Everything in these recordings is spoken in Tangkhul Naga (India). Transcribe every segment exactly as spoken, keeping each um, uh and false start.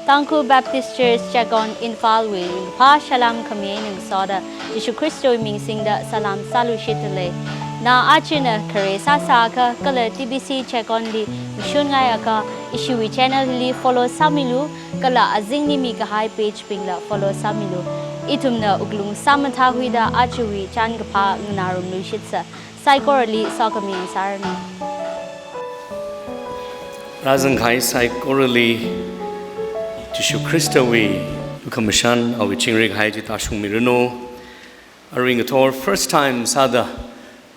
Tangkhul Baptist Church Checkon Imphal wui ringphā salam khami eina ngasoda Jishu Khristawui ming singda salam sāluishitdalei. Na ajana khare sāsākha kala T B C Checkon li mashun ngaiakha ishiwui channel li follow sāmilu, kala azingli mikahai page bingla follow sāmilu. Ithumna wuklung sāmathākhuida ajawui chānkaphā nganārumluishitsa. Saikorali sokhami sāranu. Rāzangkahai saikorali Jishu Khristawui lukhamashan, awui chingri kahai chi tāshungmiranu. Arui ngathor first time sāda,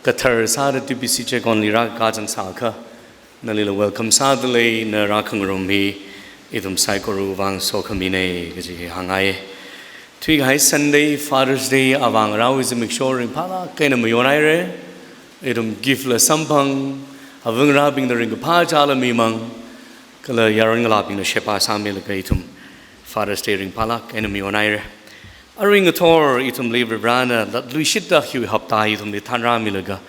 kathar sāda T B C Checkon li rākazang sākha, nalila welcome sādalei, na rākhangarum hi ithum saikorawui vang sokhamina kaji hi hāngngai. Thuikahai Sunday, Father's Day avā ngarāwui zimiksho ringphālāk eina mayonhaira. Ithum gift la samphang, avā ngarābingna ringkaphā chāla mimang, kala yaron ngalābingna sheba sāmilaga ithum Father's Day ringphālāk eina mayonhaira. Arui ngathor ithumli Varivarana latluishitda hiwui hapta ithumli thanrāmilaga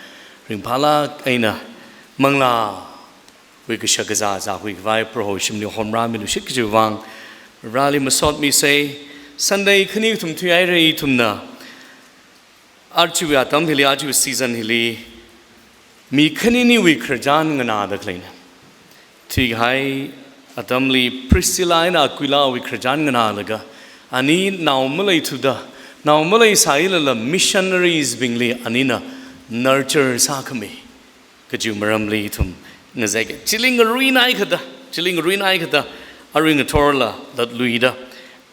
ringphālāk eina manglāwui kashak kazā zākhuikhavai Proho shimli homrāmiluishit kajiwui vang Varivarali masotmisa. Sunday khani kathum thuihaira ithumna. Ajawui atam hili, ajawui season hili, mi khaniniwui khararchan nganāda khaleina. Thuikahai atamli Priscilla eina Aquilawui khararchan nganālaga, ani nao maleithuda, nao maleisālala missionaries bingli anina nurture sākhami kajiwui maramli ithum ngazek. Chili ngaruinaikha da, chili ngaruinaikha da, arui ngathorla latluida,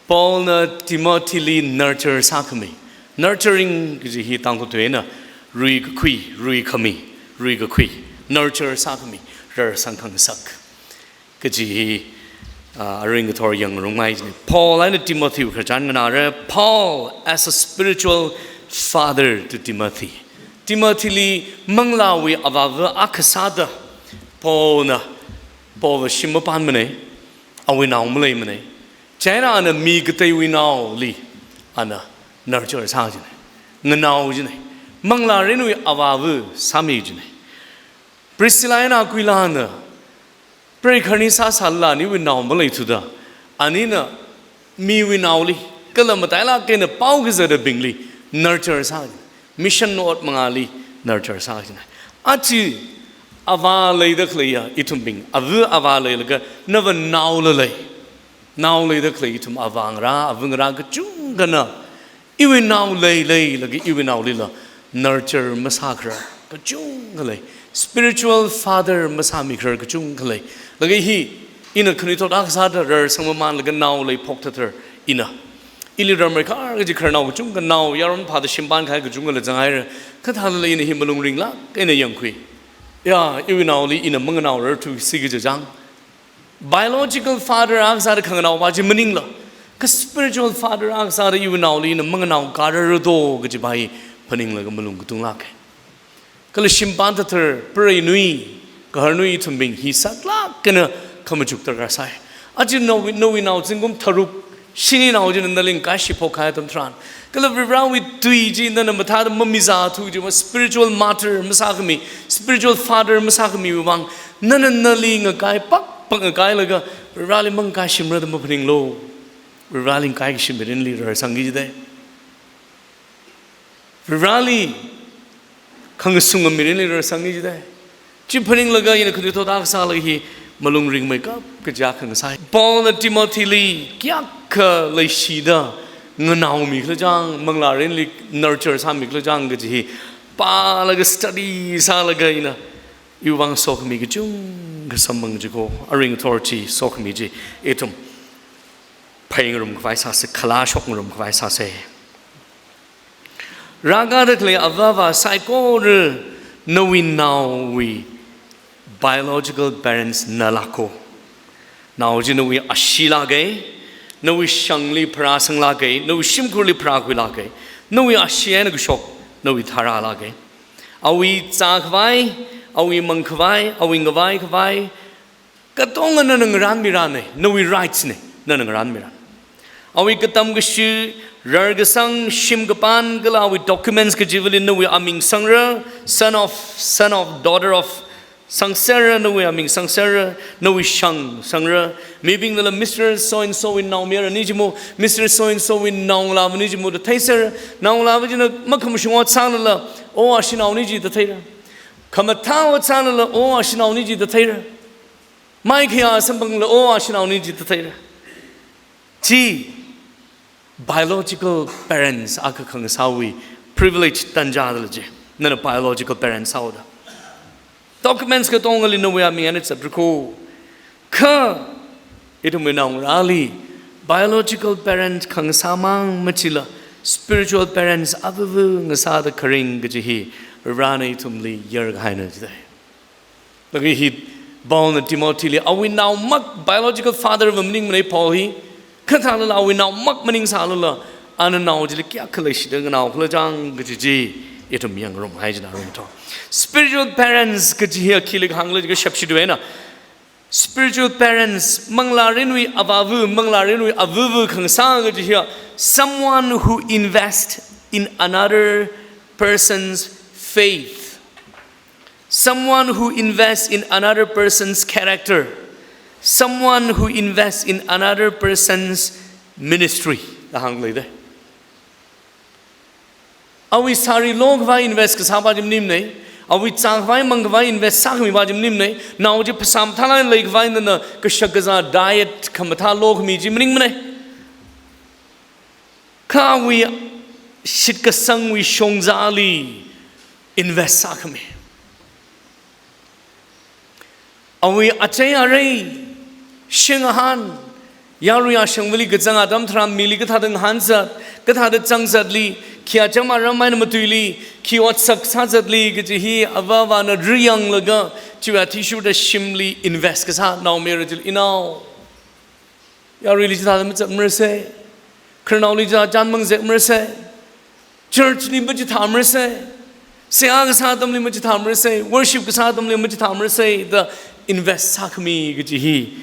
Paulna Timothyli nurture sākhami. Nurturing kaji hi Tangkhul tui eina ruikakhui, ruikhami, ruikakhui. Nurture sākhami, rarsang khangasak kaji hi, ah, arui ngathor yangngarumngai jina. Paul eina Timothywui khararchan nganāra. Paul as a spiritual father to Timothy. Timothyli manglāwui avāva akha sāda Paulna, Paulva shim mapānmana, awui nao maleimana. Chieina ana mi kateiwui naoli ana nurture sā jina, nganao jina, manglārinwui avāva sāmi jina. Priscilla eina Aquilana preikhararni sāsālala aniwui nao maleithuda, anina miwui naoli, kala matailāk eina pao kazata bingli nurture sā jina, mission ot mangāli nurture sā jina. Aja avā leida khaleiya ithumbing, avā avā leilaga nava naola lei. Nao leida khalei ithum avā ngarā, avā ngarā kachungkhana, iwui nao leileilaga iwui naolila nurture masākharar kachungkha lei. Spiritual father masāmikharar kachungkha lei. Laga hi, ina khanuithot akha sāda rarsang mamānlaga nao leiphok thathar ina. Ili rarmei khar kaji khararnao kachungkha nao, yaron phāda shimpān kahai kachungkhala zanghaira. Kha thālala ina hi malung ringlāk eina yangkhui. Ya, iwui naoli ina manganaorarthusi kaji chang. Biological father akha sāda khanganaopa chi maningla, kha spiritual father akha sāda iwui naoli ina manganao kararado kajipa hi phaninglaga malung katunglāka. Kala shimpān thathar, preinui, gaharnui ithumbing hi saklāk eina khamachuk darkar sai. Aja nawui, nawui nao zingkum tharuk, shini nao china nali ngakaishi phokkahai atam tharan, kala Varivarawui tui chi nana mathāda mamizāthu chiva spiritual mother masākhami, spiritual father masākhamiwui vang, nana nali ngakai pakpak ngakailaga Varivarali mangakaishimra da maphaninglu. Varivarali ngakaikashi mirinli rarsangki jidalei. Varivarali khangasunga mirinli rarsangki jidalei. Chi phaninglaga ina khanuithot akha sālaga hi malung ringmeikap kaja khangasai. Paulna Timothyli kayākha leishida nganaomikhala chang, manglārinli nurture sāmikhala chang kaji hi pālaga study sālaga ina iwui vang sokhami kachungkha samphang jiko. Arui ngathor chi sokhami chi ithum phāngarumkhavai sāsa, khalashok ngarumkhavai sāsa. Rākada khalei avā avā saikora, nawui naowui biological parents nalāko. Nao chi nawui ashilāka, nawui shangli pharāsanglāka, nawui shimkhurli pharākhuilāka, nawui ashi eina kashok nawui tharālāka. Awui zākhavai, awui mangkhavai, awui ngavaikhavai, katonga nana ngarānmirana, nawui rights na, nana ngarānmirana. Awui katam kashi, rarkasang, shim kapān, kala awui documents kachivali nawui aming sangra, son of, son of, daughter of, Sangserra, nawui aming sangserra, nawui shang sangra. Mibingnala Mister So and so wui naomayarani jimo, Mister So and so wui naongalāvani jimo da theisera. Naongalāva china makhamashung ot sālala, o ashinaoni chi da theira. Khamathā ot sālala, o ashinaoni chi da theira. Mai khayā samphangla, o ashinaoni chi da theira. Chi biological parents akha khangasāwui privilege tanjadala chi. Nana biological parents haoda documents katongali nawui aming eina zatrakho. Kha ithumwui naongarāli biological parent khangasāmang machila, spiritual parents avava ngasāda kharing kaji hi Varena ithumli yarkahaina jidai. Laga hi Paulna Timothyli awui naomak, biological father va maningmanei Paul hi. Kha thālala awui naomak maningsālala, ana nao chili kayākha leishida nganaokhala chang kaji chi ithum yangrumhai jina rum to. Spiritual parents kaji hi khili kahāngla jiakha shapshi duena. Spiritual parents, manglārinwui avāva, manglārinwui avava khangasā kaji hi, someone who invest in another person's faith. Someone who invests in another person's character. Someone who invests in another person's ministry. Da hāngleida. Awui sāri lokhavai invest kasāpa chi maningmanei. Awui chākhavai mangkhavai invest sākhamipa chi maningmanei. Nao chi phasā mathālāk leikhavai nana kashak kazā diet khamathā lokhami chi maningmanei. Kha awui shitkasangwui shongzāli invest sākhami. Awui achei arei, shing ahān, yarui ashangvali kazang atam tharan mili kathāda ngahānzat, kathāda zangzatli, khi acham aram eina matuili, khi otsak sāzatli kaji hi avāvana riyanglaga, chiwui athishurda shimli invest kasā naomayara chili, inao, yaruili chithāda mazatmarasei. Khararnaoli chithāda chānmang zakmarasei. Church li machithāmarasei. Seihā kasā atamli machithāmarasei. Worship kasā atamli machithāmarasei. Da invest sākhami kaji hi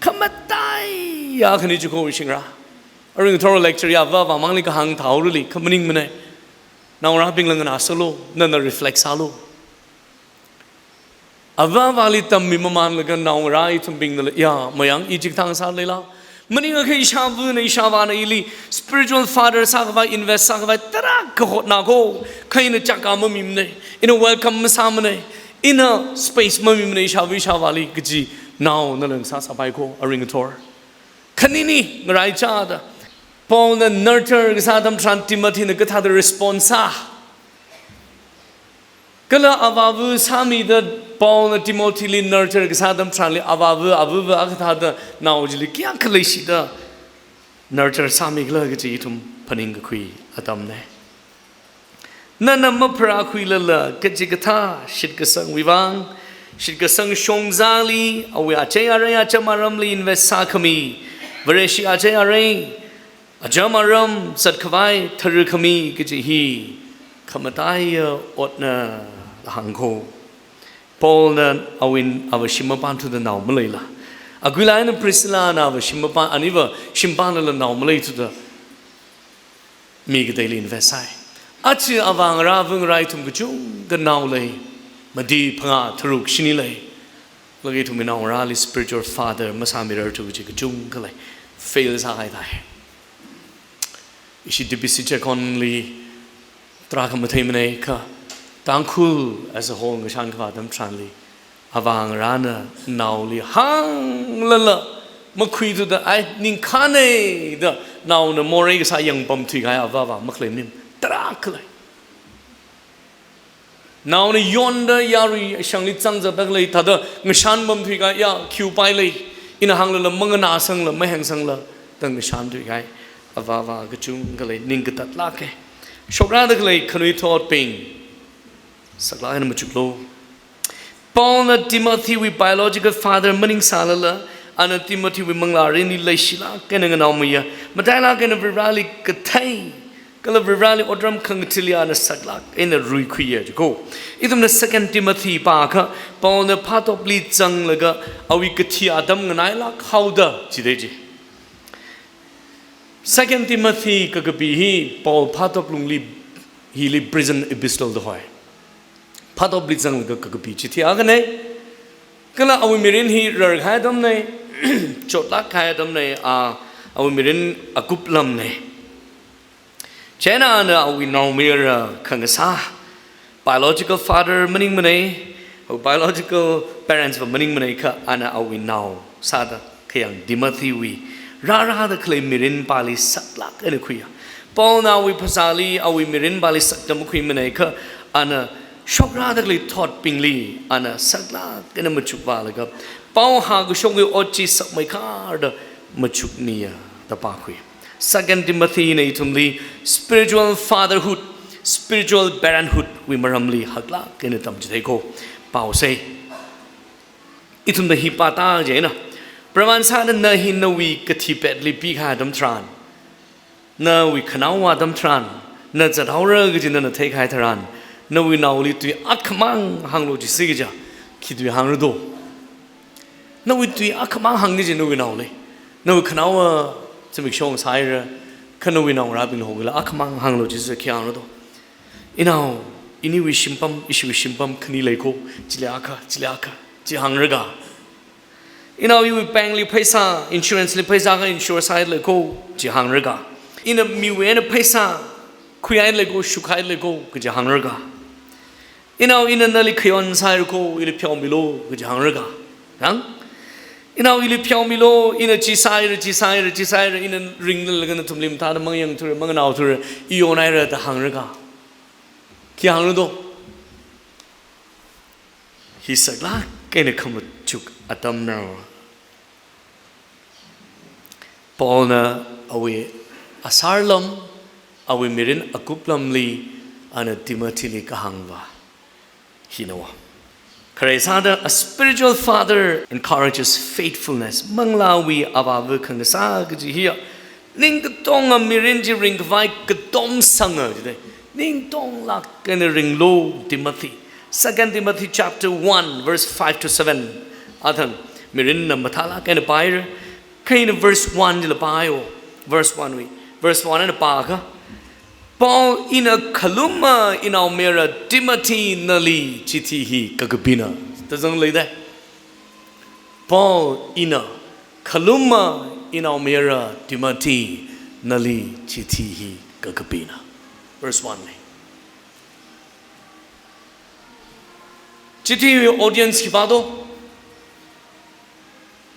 khamataiya khani chiko shingra. Arui ngathor lecture ya avāvamangli kahāng thaorali kha maningmanei. Naongarābingla nganāsālu, nana reflect sālu. Avāvali tammi mamānlaga naongarā ithumbingnala, ya, mayang i chikathā sāleila. Maningakha ishāvana, ishāvāna ili spiritual father sākhavai, invest sākhavai, tarākha hotnako, kha ina chaka mamimanei, ina welcome masāmanei, ina space mamimanei, ishāva, ishāvāli kaji naonala ngasāsāpaiko, arui ngathor. Khanini, ngaraichāda. Paulna nurture kasā atam tharan Timothyna kathāda response sā. Kala avāva sāmida Paulna Timothyli nurture kasā atam tharanli avāva, avava akha thāda nao chili kayākha leishida nurture sāmikhala kaji ithum phaningkakhui atamnei. Nana mapharākhuilala kachikathā shitkasangwui vang, shitkasang shongzāli, awui achei arei acham aramli invest sākhami, Vareshi achei arei, acham aram zatkhavai tharkhami kaji hi khamataiya otna da hāngko. Paulna awui avā shimpān thuda nao maleila. Aquila eina Priscillana avā shimpān, aniva shimpānlala nao maleithuda mi kateili invest sāi. Aja avāngarā avangarā ithum kachungkha nao lei. Mati phangā tharuk shini lei. Laga ithumwui naongarāli spiritual father masāmirarthu kaji kachungkha lei. Fail sākahai thai. Ishi D B C Checkon li tarākha matheimanei kha Tangkhul as a whole ngashan khavā atam tharanli avāngarāna naoli hānglala makhuithuda ai ningkhānei da naona morei kasā yangpamthuikahai avāva makhalei maning tarākha lei. Naona yonda yarui shangli zangzatda khalei thāda ngashan pamthuikahai ya khi upai lei, ina hānglala manganāsangla mahengsangla da ngashanthuikahai avāva kachungkha lei, ning katatlāka. Shokrāda khalei khanuithotbing, saklāk eina machuklu. Paulna Timothywui biological father maningsālala, ana Timothywui manglārinli leishilāk eina nganaomayā, matailāk eina Vareli kathei, kala Vareli otram khangathali ana saklāk eina ruikhuiya jiko. Ithumna Second Timothy pākha, Paulna phatopli zanglaga awui kathi atam nganailāk haoda jidei ji. Second Timothy kakapi hi Paul phatop lungli, hili prison epistle da hoi. Phatopli zanglaga kakapi chithi akhana. Kala awui mirin hi rarkahai atamnei, chotlākkahai atamnei, a, awui mirin akuplamnei. Chieina ana awui naomayara khangasā, biological father maningmanei, awui biological parents va maningmanei kha ana awui nao sāda khayang Timothy wui rārāda khalei mirin pāli saklāk eina khuiya. Paulna awui phasāli awui mirin pāli sakda makhuimanei kha ana shokrada khalei thotbingli ana saklāk eina machukvālaga pao hākashokwui ot chi sakmeikharda machukmiya da pākhui. Second Timothy na ithumli spiritual fatherhood, spiritual parenthood wui maramli haklāk eina tamchithei ko. Paosei. Ithumna hi pāta jina. Pramān sāda na hi nawui kathipetli pikahai atam tharan, nawui khanaowa atam tharan, na zathaora kaji nana theikahai tharan, nawui naoli tui akhamang hānglu jisi kaja, khi tui hāngra do? Nawui tui akhamang hāngni ji nawui naoli. Nawui khanaowa zimiksho sāhaira, kha nawui naongarābingli hokla akhamang hānglu jisi khi hāngra do? Inao, iniwui shimpam, ishiwui shimpam khani lei ko, chili akha, chili akha, chi hāngra ga? Inao, iwui bankli pheisā, insurance li pheisā akha insure sāhaida lei ko, chi hāngra ga? Ina miwui eina pheisā khuihaida lei ko, shukhaida lei ko, kaji hāngra ga? Inao, ina nali khayon sāhaira ko, ili pheomilu, kaji hāngra ga? Hāng? Inao, ili pheomilu, ina chi sāhaira, chi sāhaira, chi sāhaira, ina ringlalaga nathumli mathāda mangayangthura, manganāothura, i yonhaira da hāngra ga? Khi hāngra do? Hi saklāk eina khamachuk atamna. Paulna awui asārlam, awui mirin akuplamli ana Timothyli kahāngva hina wa. Khare sāda, a spiritual father encourages faithfulness. Manglāwui avāva khangasā kaji hiya, ning katonga mirin chi ringkhavai katom sanga jidei. Ning katonglāk eina ringlu Timothy. Second Timothy chapter one, verse five to seven. Athang mirinna mathālāk eina pāhaira. Kha ina verse one chila pāhaiwo. Verse one wui. Verse one eina pākha, Paul ina khalumma inaomayara Timothy nali chithi hi kakapina. Tazang leida. Paul ina khalumma inaomayara Timothy nali chithi hi kakapina. Verse one li. Chithi hi audience khipā do?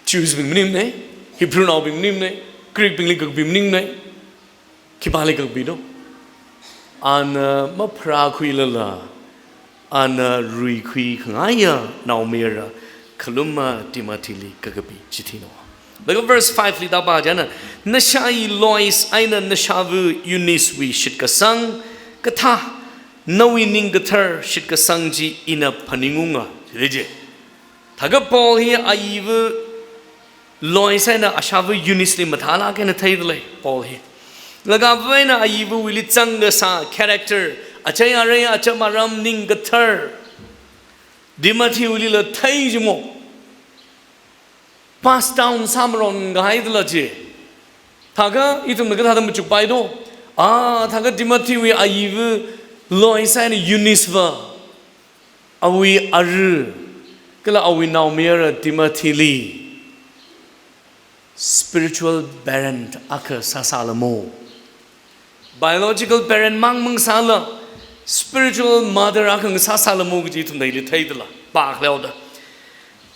Jews bing maningmanei, Hebrew naobing maningmanei, Greek bingli kakapi maningmanei. Khipāli kakapi do? Ana mapharākhuilala, ana ruikhui khangaiya naomayara khalumma Timothyli kakapi chithina. Laga verse five li da pā jina, nashāyi Lois eina nashāva Eunice wui shitkasang kathā, nawui ning kathar shitkasang chi ina phaningunga, jilei je. Thākha Paul hi ayiva Lois eina ashāva Eunice li mathālāk eina theidalei, Paul hi. Laga avā eina ayivawuili zangkasā character, achai arei, acham aram, ning kathar, Timothy wuilila thei jimo. Pass down sāmaron kahaidala chi. Thākha ithumna kathāda machukpai do? A, thākha Timothy wui ayiva Lois eina Eunice va awui ara, kala awui naomayara Timothy li spiritual parent akha sāsālamo. Biological parent mang mang sāla, spiritual mother akha ngasāsālamo kaji ithumna hili theidala, pākhaleoda.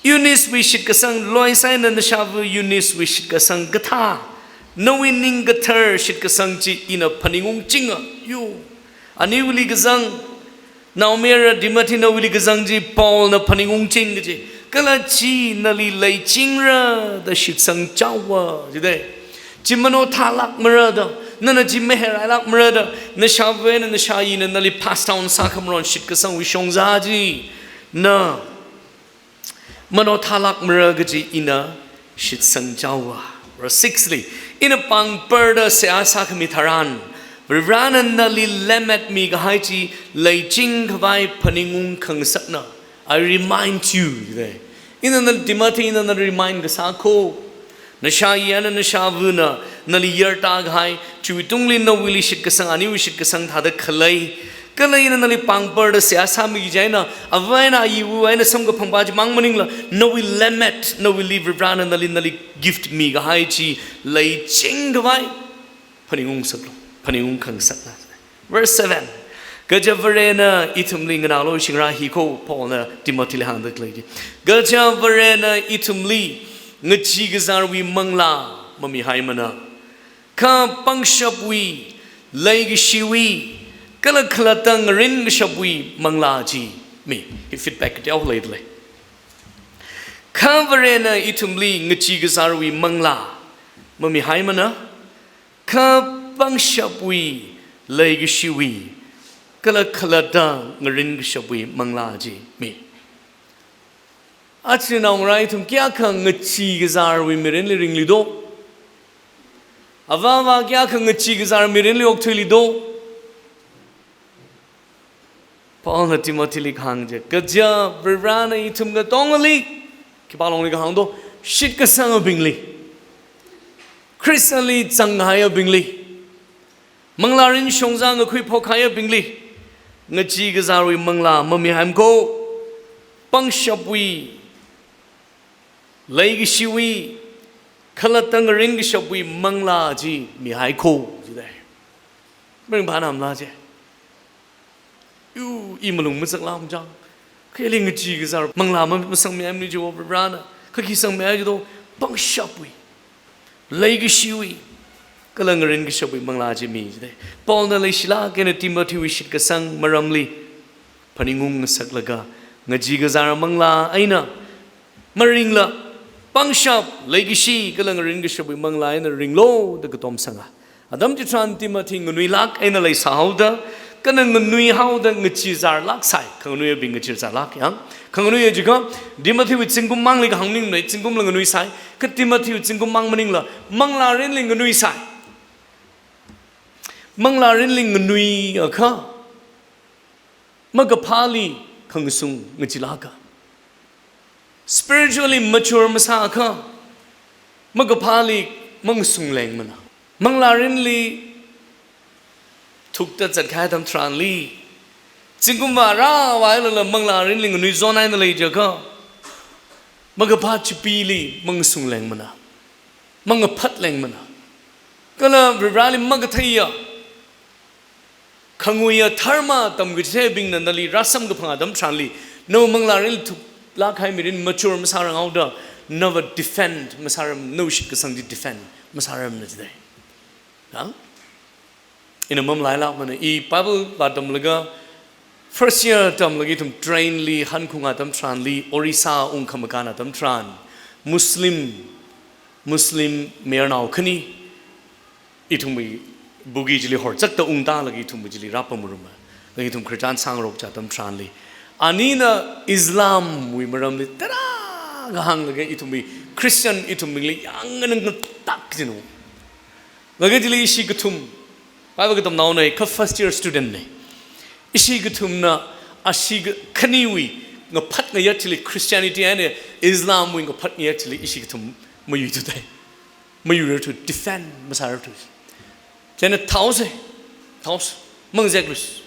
Eunice wui shitkasang, Lois eina nashāva Eunice wui shitkasang kathā, nawui ning kathar shitkasang chi ina phaningungchinga, yo. Aniwuili kazang, naomayara Timothy nawuili kazang chi Paulna phaningungching kaji. Kala chi nali leichingra da shitsangchaowa, jidei. Chi manothālākmara da, nana chi maherailākmara da, nashāva eina nashāyina nali pass down sākhamaron shitkasangwui shongza chi na manothālākmara kaji ina shitsangchaowa. Verse six li, ina pāngparda seihā sākhami tharan, Varivarana nali lemmetmi kahai chi leiching khavai phaningung khangasakna. I remind you, jidei. Ina nali Timothy, ina nali remind kasā ko. Nashāyi eina nashāvana nali yarta kahai, chiwui tungli nawuili shitkasang, aniwui shitkasang thāda khalei, Kala ina nali pāngparda seihā sāmiki chieina, ava eina ayiwui eina samkaphangpa chimang maningla, nawui lemmet, nawuili Varivarana nali, nali gift mikahai chi leichingkhavai phaningung ngasaklu, phaningung khangasakna. Verse seven. Kaja Varena ithumli nganālu shingra hi kho, Paulna Timothyli hāngda khalei chi. Kaja Varena ithumli ngachee kazārwui manglā mamihaimana, kha pangshapwui, leikashiwui, kala khalatta ngarinkashapwui manglā chi mi. Hi feedback teolei lei. Kha Varena ithumli ngachee kazārwui manglā mamihaimana, kha pangshapwui, leikashiwui, kala khalatta ngarinkashapwui manglā chi mi. Achinao ngarā ithum kayākha ngachee kazārwui mirinli ringli do? Ava ava kayākha ngachee kazār mirinli okthuili do? Paulna Timothyli kahāng chi, kaja Varivarana ithum katongali, khipā longli kahāng do, shitkasangabingli, Khristali zanghaiyabingli, manglārin shongza ngakhui phokhaiyabingli, ngachee kazārwui manglā mamihaimi kho, pangshapwui, leikashiwui, khalatta ngarinkashapwui manglā chi mihai kho, jidalei. Maringphānamla chi. Yu, i malung mazaklā machang. Kha ili ngachee kazār manglā ma-, masangmihaimana chi Varivarana. Kha khi sangmihai chi do, pangshapwui, leikashiwui, kala ngarinkashapwui manglā chi mi jidalei. Paulna leishilāk eina Timothywui shitkasang maramli phaningung ngasaklaga, ngachee kazār manglā eina maringla, pangshap, leikashi, kala ngarinkashapwui manglā eina ringlu da katom sanga. Atam chitharan Timothy nganuilāk eina leisāhaoda, kha nganuihaoda ngachee kazārlāk sai, khanganuiyabing ngachee kazārlāk yang. Khanganuiya jiakha, Timothywui zingkum mangli kahāng maningmana, zingkumla nganuisai, kha Timothywui zingkum mang maningla, manglārinli nganuisai. Manglārinli nganuiakha, makaphāli khangasung ngacheelāka. Spiritually mature masāakha, makaphāli mangasung lengmana. Manglārinli thukta zatkahai atam tharanli, zingkum vāra vālala manglārinli nganuizon eina lei jiakha, makaphā chipili mangasung lengmana, mangaphat lengmana. Kala Varivarali makatheiya, khanguiya dharma tamkachitheibingna nali rāsamkaphang atam tharanli, nawui manglārinli thuklāk kahai mirin mature masāranghaoda, nava defend masāram, nawui shitkasang chi defend masāramna jidalei. Ha? Ina mamalailākmana, i Bible vātamlaga, first year tamlaga ithum train li hankhaung atam tharanli, Orissa ungkhamakān atam tharan, Muslim, Muslim mayarnao khani, ithumwui bogie chili horzakta ungtālaga ithumwui chili rāpamruma. Laga ithum Christian sāngarok chi atam tharanli, anina Islamwui maramli tarākha hānglaga ithumwui Christian ithumbingli yangna ngatak jinu. Laga chili ishi kathum, Bible katamnaona, kha first year student na. Ishi kathumna, ashi ka-, khaniwui ngaphat ngayat chili, Christianity eina Islamwui ngaphat ngayat chili ishi kathum mayuithuda. Mayuirarthu, defend masārarthu. Chieina thaosa, thaosa, mangazeklusa,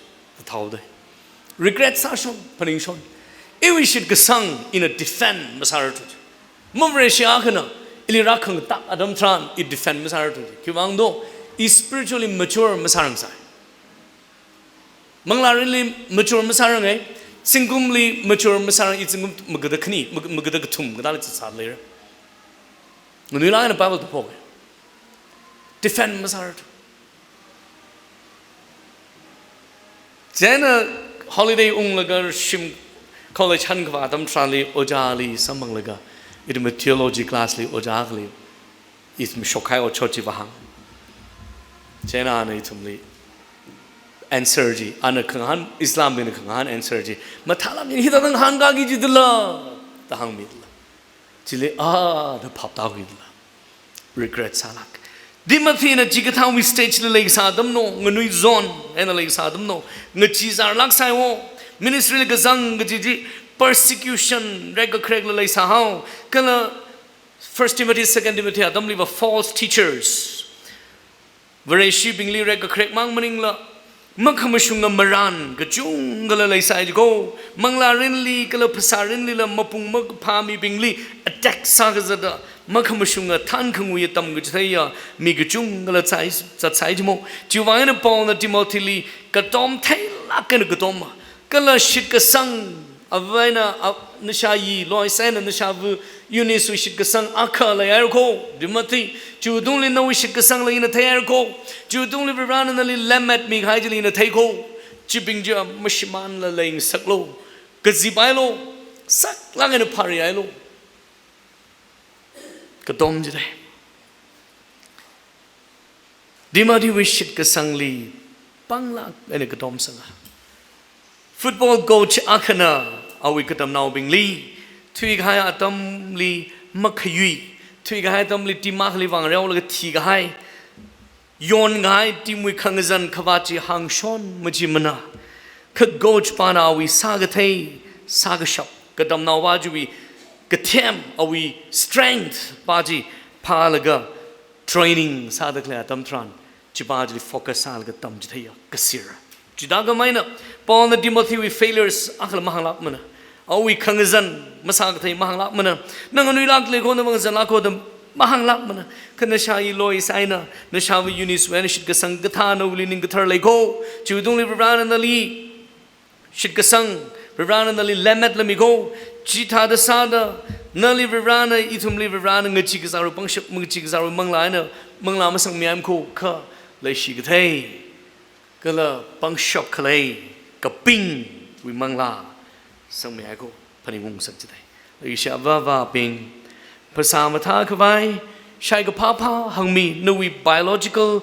thaoda. Regret sāshon, phaningshon. Iwui shitkasang ina defend masārarthu. Mavareshi akhana, ili rākhangatak atam tharan i defend masārarthu. Khiwuivang do, i spiritually mature masārangsai. Manglārinli mature masāranga, zingkumli mature masārang, i zingkum magada khani, mag-, magada kathum, katali zatsā leira. Nganuilāk eina Bible tāphoka. Defend masārarthu. Chieina holiday unglaga shim college hankhavā atam tharanli ojāli samphanglaga, ithum theology class li ojā akhali, ithum shokhai otshot chi vāhāng. Chieina ana ithumli answer chi, ana khangahān, Islambingna khangahān answer chi, mathālāk eina hithāda ngahānkāki jidala, da hāngmidala. Chili, ah, da phap tākhuidala. Regret sālāk. Timothyna chikathāwui stage li leisā atamna, nganuizon eina leisā atamna, ngachee kazārlāk saiwo, ministry li kazang kaji chi, persecution, rekkakharekla leisāhao, kala First Timothy, Second Timothy atamliva false teachers. Vareshibingli rekkakharek mang maningla, makhamashunga marān kachungkhala leisai jiko. Manglārinli kala phasārinlila mapung makaphā mibingli attack sākazata makhamashunga thānkhanguiya atam kachitheiya mi kachungkhala zai, zatsai jimo. Chiwuivang eina Paulna Timothyli katom theilāk eina katoma. Kala shitkasang, avā eina, a, nashāyi Lois eina nashāva̱ Eunice wui shitkasang akha leihaira ko, Timothy. Chiwui tungli nawui shitkasangla ina theihaira ko. Chiwui tungli Varivarāna nali lemmet mikahai chili ina thei ko. Chibing chiya mashimānla leingasaklu. Kazipalu. Saklāk eina phārihalu. Katom jidai. Timothy wui shitkasangli panglāk eina katom sanga. Football coach akhana awui katamnaobingli thuikahai atamli makhayui, thuikahai atamli team akhali vāngareolaga thikahai, yonkahai team wui khangazan khavāt chi hāngshon machimana. Kha coach pana awui sākathei, sākashap, katamnaopa chiwui kathem, awui strength pa chi phālaga training sāda khalei atam tharan, chipa chili focus sālaga tamchitheiya kasir. Chithākhamei eina Paulna Timothy wui failures akhala mahānglākmana. Awui khangazan masākathei mahānglākmana. Na nganuilāk lei ko, na mangazanlāk ko da mahānglākmana. Kha nashāyi Lois eina nashāva̱ Eunice wui eina shitkasang kathā nawuili ningkathar lei ko. Chiwui tungli Varivarāna nali shitkasang, Varivarāna nali lemmetlami ko. Chithāda sāda nali Varivarāna, ithumli Varivarāna ngachee kazāwui pangshap, ngachee kazāwui manglā eina manglā masangmihaimana ko, kha leishi kathei kala pangshap khalei kapingwui manglā sangmihai ko, phaningung ngasakchithei. Leishiya avāvabing, phasā mathākhavai shaikaphā phā hāngmi, nawui biological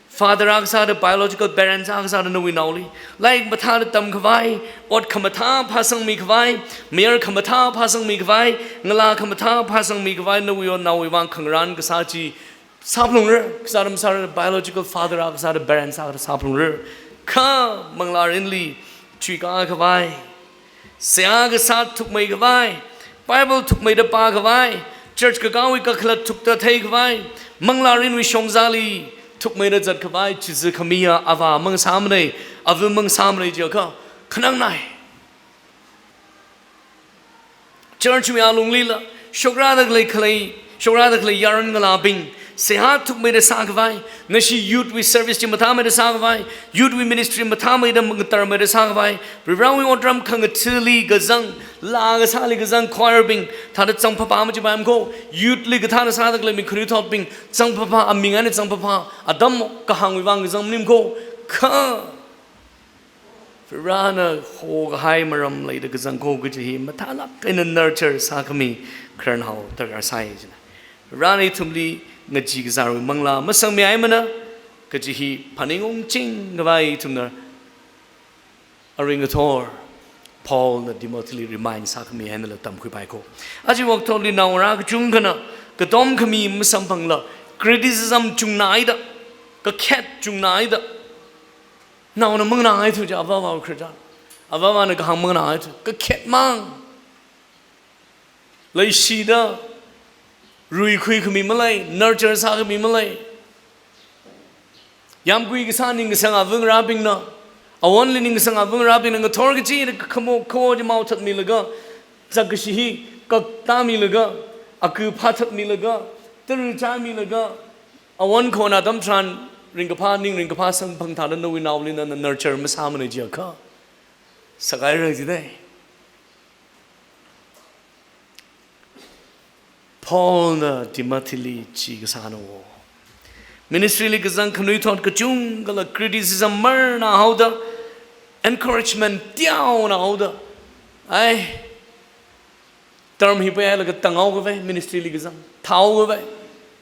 father akha sāda, biological parents akha sāda nawui naoli lairik mathāda tamkhavai, ot khamathā phāsangmikhavai, mayar khamathā phāsangmikhavai, ngalā khamathā phāsangmikhavai, nawui ot naowui vang khangarān kasā chi sāphalungra, kasā atam sāra, biological father akha sāda, parents akha sāphalungra. Kha manglārinli chuikakhavai, seihā kasā thukmeikhavai, Bible thukmeida pākhavai, church kakāwui kakhalat thukta theikhavai, manglārinwui shongzāli thukmeida zatkhavai, chizi khamiya avā mangasāmanei, ava̱ mangasāmanei jiakha, khanangnai. Church wui alunglila shokrāda khalei khalei, shokrāda khalei yaron ngalābing, seihā thukmeida sākhavai, nashi youth wui service chi mathāmeida sākhavai, youth wui ministry mathāmeida mangatarmeida sākhavai, Varivarāwui otram khangathali kazang, laa kasāli kazang choir bing, thāda zangphāphā machipaimana ko, youth li kathāna sāda khalei mi khanuithotbing, zangphāphā, aming eina zangphāphā, atam kahāngwui vang kazang maningmana ko, kha Varivarāna hokahai maram leida kazang ko kaji hi mathālāk eina nurture sākhami khararnao darkar sai jina. Varivarāna ithumli ngachee kazāwui manglā masangmihaimana kaji hi phaningungchingkhavai ithumna aring athor Paulna Timothyli remind sākhami einala tamkhuipai ko. Aja wokthotli naongarā kachungkhana katom khami masamphangla criticism chungnaida, kakhet chungnaida naona manganāhaithu ja, avāvawui khararchan. Avāvana kahāng manganāhaithu. Kakhetmang. Leishida ruikhui khami malei, nurture sākhami malei. Yāmgui kasā ningkasang ava̱ ngarābingna, awonli ningkasang ava̱ ngarābingna ngathor kachida khamo kho chi maothatmilaga, zakkashi hi kaktāmilaga, aku phāthatmilaga, tara chāmilaga, awon khona atam tharan ringkaphā, ning ringkaphā samphang thāda nawui naoli nana nurture masāmanei jiakha, sakhaira jidei. Paulna Timothyli chi kasāna wo. Ministry li kazang khanuithot kachungkhala criticism marnā haoda, encouragement teohaoda, ai, term hi pailaga tanghaokhavai, ministry li kazang thāhaokhavai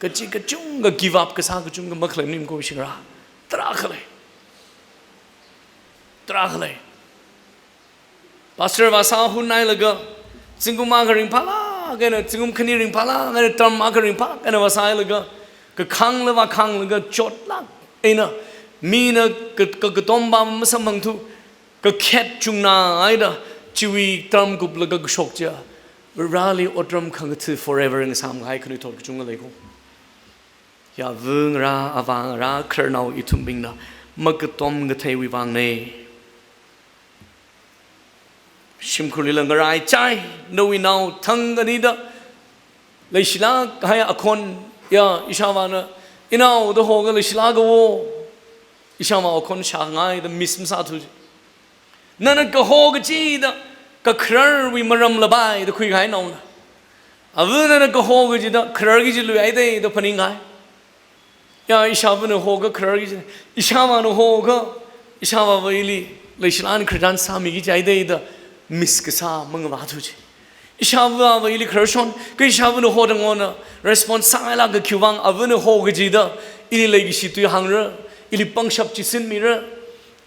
kaji kachungkha give up kasā kachungkha makhalei maningmana ko shingra. Tarākha lei. Tarākha lei. Pastor vāsā hun hailaga, zingkum akha ringphālāk eina, zingkum khani ringphālāk eina, term akha ringphālāk eina vāsāhailaga, kakhangla vākhanglaga chotlāk eina, mina ka, ka, katompa masamphangthu, kakhet chungnaida, chiwui term kuplaga kashok chiya, Vareli otram khangatha forever ngasāmkahai khanuithot kachungkha lei ko. Yāva̱ ngarā, avā ngarā, khararnao ithumbingna makatom katheiwui vangna. Shimkhurlila ngaraichai, nawui nao thang khanida leishilāk kahai akhon, ya, ishāvāna, inao da hoga leishilāka wo, ishāvā akhon shāngaida miss masāthu chi. Nana kaho kachida, kakhararwui maram lapai da khuikahai naona. Ava nana kaho kachida, khararki chi luihaida da phaninghai. Ya, ishāvāna hoga khararki chi. Ishāvāna hoga, ishāvāva ili leishilāk eina khararchan sāmiki jihaida da miss kasā mangavāthu chi. Ishāvāva ili khararshon, kha ishāvāna hoda ngona response sāngailāka, khiwuivang avana ho kachida, ili leikashi tui hāngra, ili pangshap chisinmira,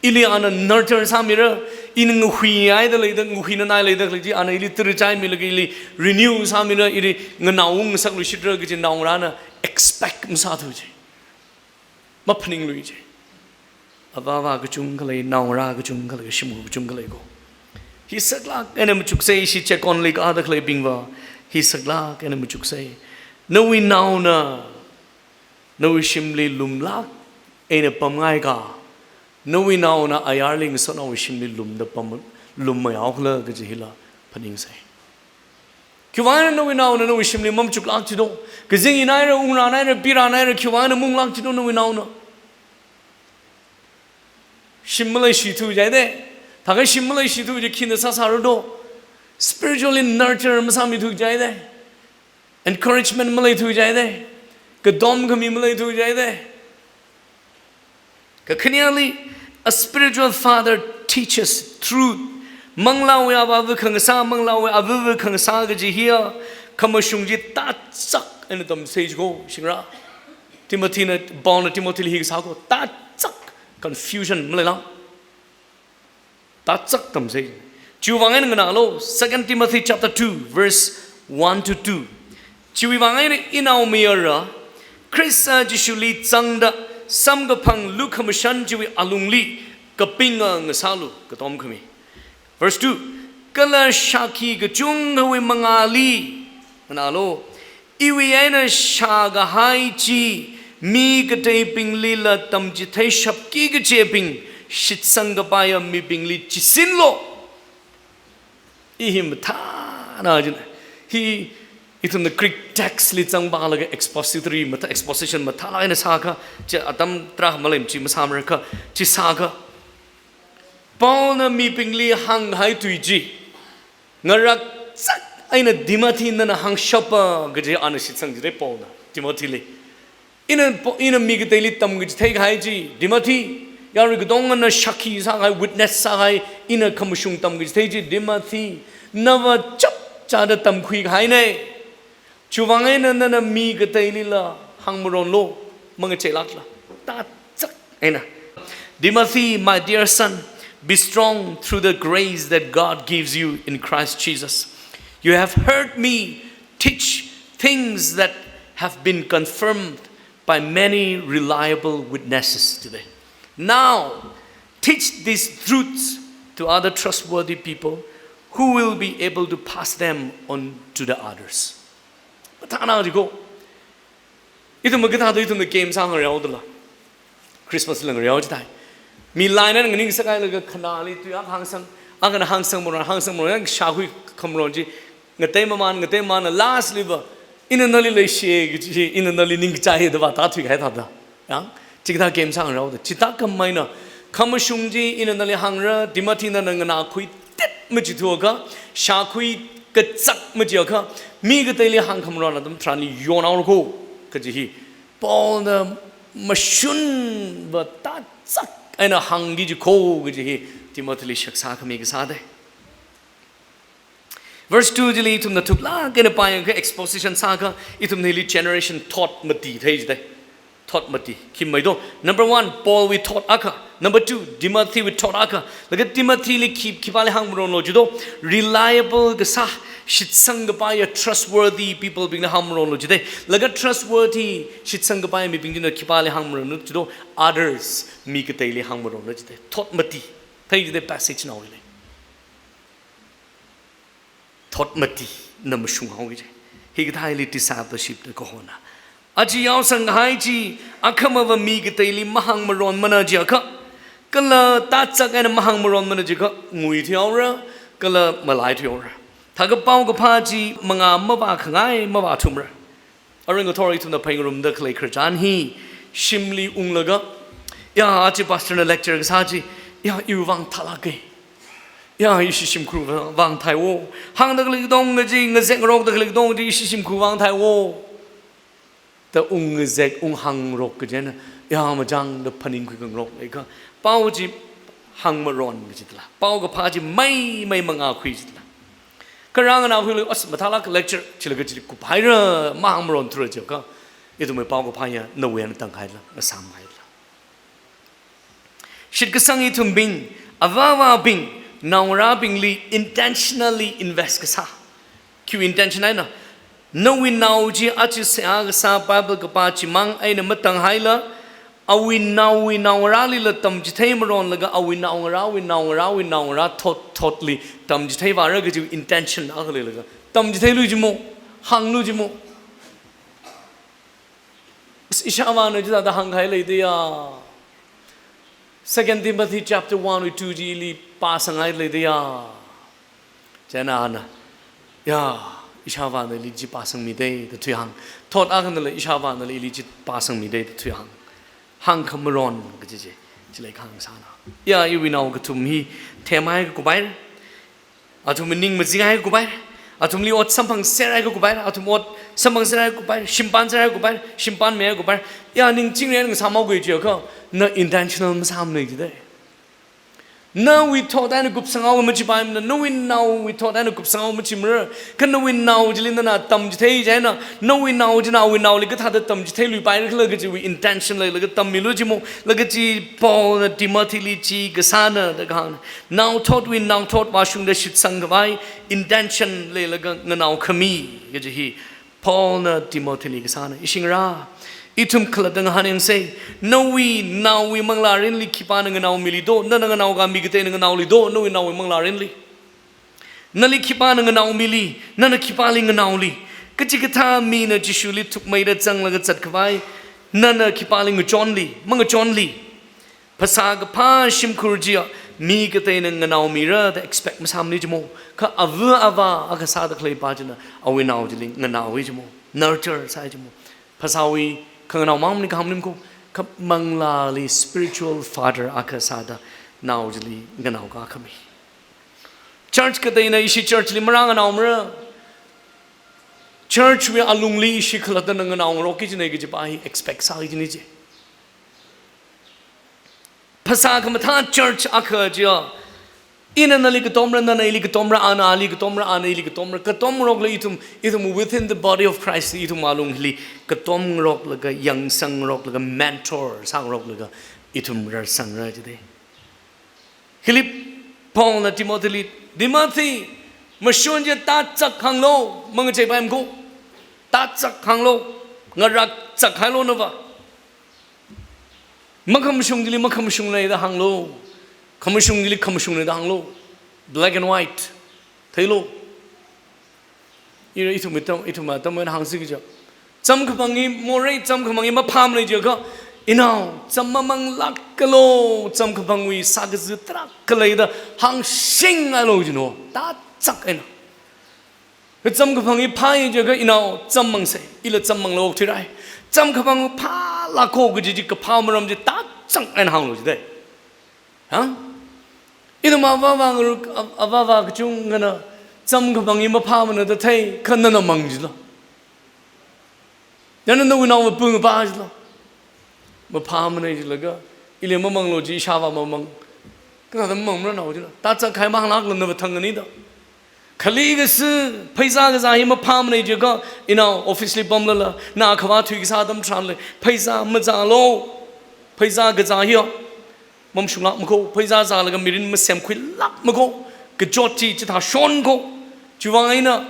ili ana nurture sāmira, ina ngahuihaida leida, ngahuinanai leida khalei chi, ana ili tarachaimilaga ili renew sāmira, ili nganao ngasakluishitra kaji naongarāna expect masāthu chi. Maphaninglui chi. Avāva kachungkha lei, naongarā kachungkha lei, shimkhur kachungkha lei ko. Hi saklāk eina machuksei, ishi check-onli kāda khaleibingva. Hi saklāk eina machuksei. Nawui naona, nawui shimli lumlāk eina pamngaika, nawui naona ayarli ngasotnaowui shimli lumda pam, lum mayaokhala kaji hila phaningsei. Khiwuivang eina nawui naona nawui shimli mamachuklāk jido? Kazing inaira, ungrānaira, pirānaira, khiwuivang eina maunglāk jido nawui naona? Shim maleishithu jihaida. Thākha shim maleishithu chi khina sāsāra do? Spiritually nurture masāmithu jihaida. Encouragement maleithu jihaida. Katom khami maleithu jihaida. Kakhaneli, a spiritual father teaches truth. Manglāwui avāva khangasā, manglāwui avava khangasā kaji hiya, khamashung chi tachak eina tamsei jiko, shingra. Timothyna, Paulna Timothyli hi kasā ko, tachak, confusion maleilāng. Tachak tamsei. Chiwuivang eina nganālu, Second Timothy chapter two, verse one to two. Chiwuivang eina inaomayara, Khrista Jishuli zangda samkaphang lukhamashan chiwui alungli kapinga ngasālu, katom khami. Verse two, kala shākhi kachungkhawui mangāli, nganālu, iwui eina shākahai chi mi kateibinglila tamchitheishapki kachibing shitsang kapaiya mibingli chisinlu. I hi mathāna jin. Hi ithumna Greek text li zangpālaga expository mathā, exposition mathālāk eina sākha, chi atam tarākha malem chi masāmara kha, chi sākha. Paulna mibingli hānghai tui chi ngarakchak eina Timothy nana hāngshapa kaji ana shitsang jidalei Paulna Timothyli. Ina po-, ina mi kateili tamkachithei kahai chi, Timothy, yarui katongana shākhi sākahai, witness sākahai, ina khamashung tamkachithei chi, Timothy, nava chapchāda tamkhui kahaina. Chiwuivang eina nana mi kateilila hāngmaronlu, mangacheilākla. Tachak eina. Timothy, my dear son, be strong through the grace that God gives you in Christ Jesus. You have heard me teach things that have been confirmed by many reliable witnesses today. Now, teach these truths to other trustworthy people who will be able to pass them on to the others. Mathāna jiko. Ithum makathāda ithumna game sāngareo dala. Christmas la ngareo jidai. Mi laina nganingsakailaga khanāli tui akha hāngsang, akhana hāngsangmaron, hāngsangmaron, shākhui khamaron chi, ngatei maman, ngatei maman, last liva, ina nali leishi kaji, ina nali ningkachai da vātāthui kahai thāda. Yang, chikathā game sāngareo da. Chithākhamei eina, khamashung chi ina nali hāngra, Timothy nana nganākhui tet machithuakha, shākhui kachak machiakha, mi kateili hāngkhamaron atam tharanli yonhaora ko, kaji hi Paulna mashunva tachak eina hāngki jiko kaji hi Timothyli shaksa khami kasā dei. Verse two chili ithumna thuklāk eina pāyangkha, exposition sākha, ithumna hili generation thought mati thei jidei. Thought mati. Khi mei do? Number one, Paulwui thought akha. Number two, Timothywui thought akha. Laga Timothyli khi, khipāli hāngmaronlo jido? Reliable kasā, shitsang kapaiya, trustworthy people bingli hāngmaronlo jidei. Laga trustworthy, shitsang kapaiya mibing china khipāli hāngmaronlo jido? Others, mi kateili hāngmaronlo jidei. Thought mati thei jidei passage naoli. Thought mati na mashunghaowa jidei. Hikathā hili discipleship da kahona. Aja yaosang kahai chi, akhamava mi kateili mahāngmaronmana jiakha, Kala tatsak eina mahāngmaronmana jiakha nguithuihaora, kala malaithuihaora. Thākha paokaphā chi mangā mavākhangai, mavāthumra. Arui ngathor ithumna phāngarumda khalei khararchan hi shimli unglaga, ya, aja pastor na lecture kasā chi, ya, iwui vang thālāka. Ya, ishi shimkhur vang, vang theihaowa. Hāngda khalei katonga chi, ngazekrokda khalei katonga chi, ishi shimkhur vang theihaowa da ungngazek, unghāngrok kajina, ya, machāngda phaningkhui khangarok leikha, pao chi hāngmaron kajila, paokaphā chi meimei mangākhui jila. Kha rānganākhuilaga, as, mathālāk lecture, chila kachili kuphaira, mahāngmaronthura jiakha, ithumwui paokaphā ya nawui eina tānghaila, ngasāmhaila. Shitkasang ithumbing, avāvābing, naongarābingli intentionally invest kasā. Khi intention eina, nawui nao chi aja seihā kasā Bible kapā chimang eina matānghaila, awui naowui naongarālila tamchithei maronlaga, awui naongarāwui naongarāwui naongarā thot thotli tamchithei vāra kajiwui intention akha leilaga tamchitheilu jimo, hānglu jimo. Ishāvāna chithāda hāngkahai leida ya. Second Timothy chapter one wui two chili pāsanghai leida ya. Chieina ana, ya, ishāvāna ili chi pāsangmida da thuihāng. Thot akhanala ishāvānala ili chi pāsangmida da thuihāng. Hāngkhamaron kaji chi, chili kahāng sāna. Ya, iwui nao kathum hi themhai kakupai. Athum ning mazinghai kakupai. Athumli ot samphangserhai kakupai. Athum ot samphangserhai kakupai. Shimpanserhai kakupai. Shimpanmihai kakupai. Ya, ning chingri eina ngasāmhaokhui jiakha, na intentional masāmana jida. Nawui thot eina kupsanghaowa majipaimana, nawui naowui thot eina kupsanghaowa majimara. Kha nawui nao chili nana tamchithei chieina, nawui nao china awui naoli kathāda tamchitheiluipaira khala kajiwui intention leilaga tammilu jimo, laga chi Paulna Timothyli chi kasāna da kahāngna. Naothotwui naothot vāshungda shitsangkhavai intention leilaga nganaokhami kaji hi Paulna Timothyli kasāna. Ishi ngarā, ithum khalatta ngahānyangsa, nawui naowui manglārinli khipāna nganaomili do, nana nganaokami kateina nganaoli do, nawui naowui manglārinli. Nali khipāna nganaomili, nana khipāli nganaoli. Kachikathā mina Jishuli thukmeida zanglaga zatkhavai, nana khipāli ngachonli, mangachonli. Phasā kaphā shimkhur chiya mi kateina nganaomira da expect masāmana jimo. Kha ava avā akha sāda khaleipa china awui nao chili nganaowa jimo. Nurture sāi jimo. Phasāwui khanganao mang maning kahāng maning ko. Kha manglāli spiritual father akha sāda nao chili nganaokakhami. Church kateina ishi church li marānganaomara. Church wui alungli ishi khalattana nganaongarokki kajina kajipa hi expect sāki kajina chi. Phasā khamathā church akha chiya, ina nali katomra, nana ili katomra, ana ali katomra, ana ili katomra, katomngarokla ithum, ithum within the body of Christ, ithum alungli katomngaroklaga, yangsangngaroklaga, mentor sāngaroklaga, ithum rarsangra jida. Hili Paulna Timothyli, Timothy, mashun chi tatsak hānglu, mangacheipaimana ko, tatsak hānglu, ngaraksak hailu nava. Makhamashung chili makhamashung leida hānglu. Khamashung chili khamashung leida hānglu. Black and white. Theilu. Ira ithum, ithum, ithum atam eina hāngsi kaja. Cham kaphang hi morei, cham kaphang hi maphāmana jiakha, inao, cham mamanglākalu, cham kaphangwui sākazi tarākha leida hāngshing hailu jino. Tatsak eina. Cham kaphang hi phāi jiakha inao cham mangsa, ila cham manglu okthuirai. Cham kaphang phālāko kaji chi kaphā maram chi tatsak eina hānglu jida. Ha? Ithum avāvā ngaruk, av-, avāvā kachungkhana cham kaphang hi maphāmana da thei, kha nana mang jila. Nana nawui naova pung pa jila. Maphāmana jilaga, ili mamanglu ji ishāvā mamang. Kathāda mamangmara nao jila. Tatsak kahai mahānglākla nava thang ani da. Khali kashi, pheisā kazā hi maphāmana jiakha, inao office li pamlala, na khavā thuikasā atam tharanli, pheisā mazālu, pheisā kazā hiya mamashunglākmana ko, pheisā zālaga mirin masemkhuilākmana ko, kachot chi chithāshon ko, chiwui vang eina,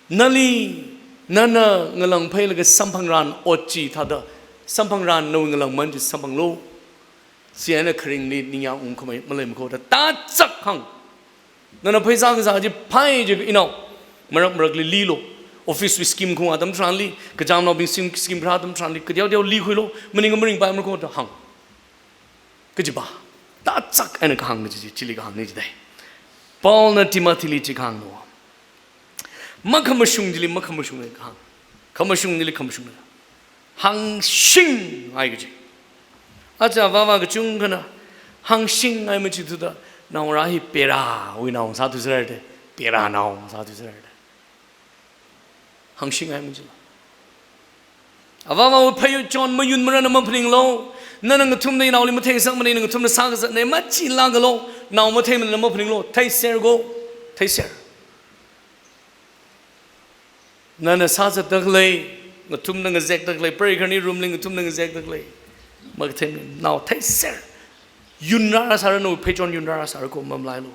nali, nana ngalāngphailaga samphangran ot chi thāda, samphangran nawui ngalāngman chi samphanglu. Chieina kharingli ningyāng ungkhamei maleimana ko da tatsak hāng. Nana pheisā kazā chi phāi jiakha inao, marak marakli lilu. Office wui scheme khaung atam tharanli, kachamnaobing scheme, scheme pharā atam tharanli, kateoteo likhuilu, maning maringpaimana ko da hāng. Kajipa. tachak eina kahāng kaji chi, chili kahāngna jidai. Paulna Timothyli chi kahāngna. Makhamashung chili makhamashung eina kahāng. Khamashung chili khamashung eina. Hāngshing hai kaji. Aja avāva kachungkhana hāngshing hai machithuda, naongarā hi pera, wui nao sāthuserhaira de. Pera nao sāthuserhaira de. Hāngshing hai machila. Avāvawui pheichon mayunmara, na maphaninglu. Nana ngathumda inaoli matheisangmana, ina ngathumda sākazatna, machilākalu. Nao matheimana, na maphaninglu. Theiser ko. Theiser. Nana sāzatda khalei, ngathumda ngazekda khalei, pray kharni roomli ngathumda ngazekda khalei. Makathei, nao theiser. Yunrāra sāra, nawui pheichon yunrāra sāra ko, mamalailu.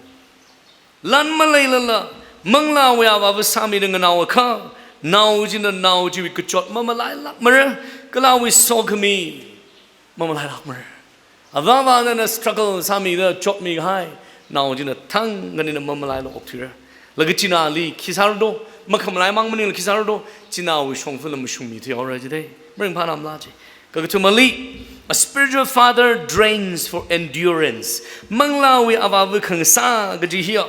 Lan maleilala, manglāwui avāva sāmida nganao akha, nao china nao chiwui kachot mamalailākmara, kala awui sokhami mamalailākmara. Avāva nana struggle sāmida chotmi kahai, nao china thang nganina mamalailu okthuira. Laga chinali khi sāra do, makhamalai mang maningla khi sāra do, chinawui shongfala mashungmithuihaora jidai. Maringphā namla chi. Kakathumali, a spiritual father trains for endurance. Manglāwui avāva khangasā kaji hiya.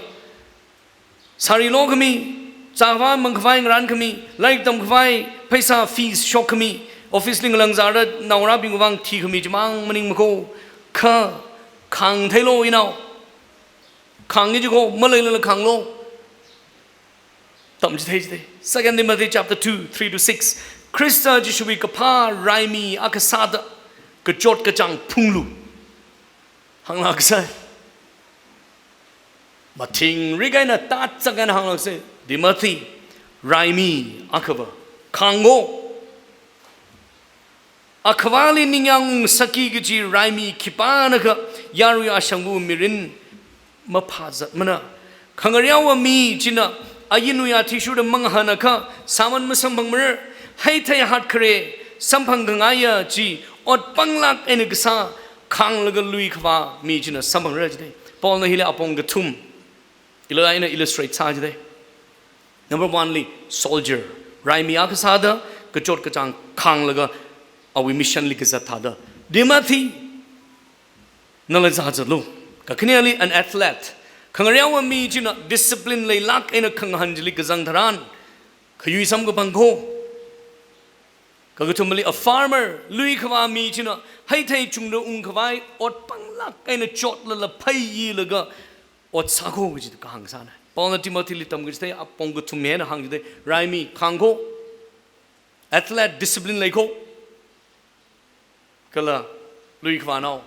Sari lokhami, chākhavai mangkhavai ngarankhami, lairik tamkhavai, pheisā fees shokkhami, office li ngalangzāra naongarābingwui vang thikhami chimang maningmako, kha khāngtheilu inao. Khāng kaji ko, maleilala khānglu. Tamchithei chithei. Second Timothy chapter two, three to six. Khrista Jishuwui kaphā raimi akha sāda, kachot kachāng phunglu. Hānglāksei. Mathingrik eina tachak eina hānglāksei. Timothy, raimi akhava khāngko. Akhavāli ningyāng ungsaki kaji raimi khipānakha yarui ashangva mirin maphāzatmana. Khangareowa mi china ayinwui athishurda mangahānakha sāman masamphangmara. Heithei hatkhare samphang khangaiya chi ot panglāk eina kasā khānglaga lui khavā mi china samphangra jidai. Paulna hili apong kathum ila eina illustrate sā jidai. Number one li, soldier. Raimi akha sāda, kachot kachāng khānglaga, awui mission li kazat thāda. Timothy, nala zāzatlu. Kakhaneli, an athlete. Khangareowa mi china discipline leilāk eina khangahān chili kazang tharan, khayui samkaphang ko. Kakathumali, a farmer, lui khavā mi china heithei chungda ungkhavai ot panglāk eina chotlala phaiyilaga ot sāko kaji kahāng sāna. Paulna Timothyli tamkachithei apong kathum eina hāng jidai, raimi khāngko, athlete discipline leiko, kala lui khavānao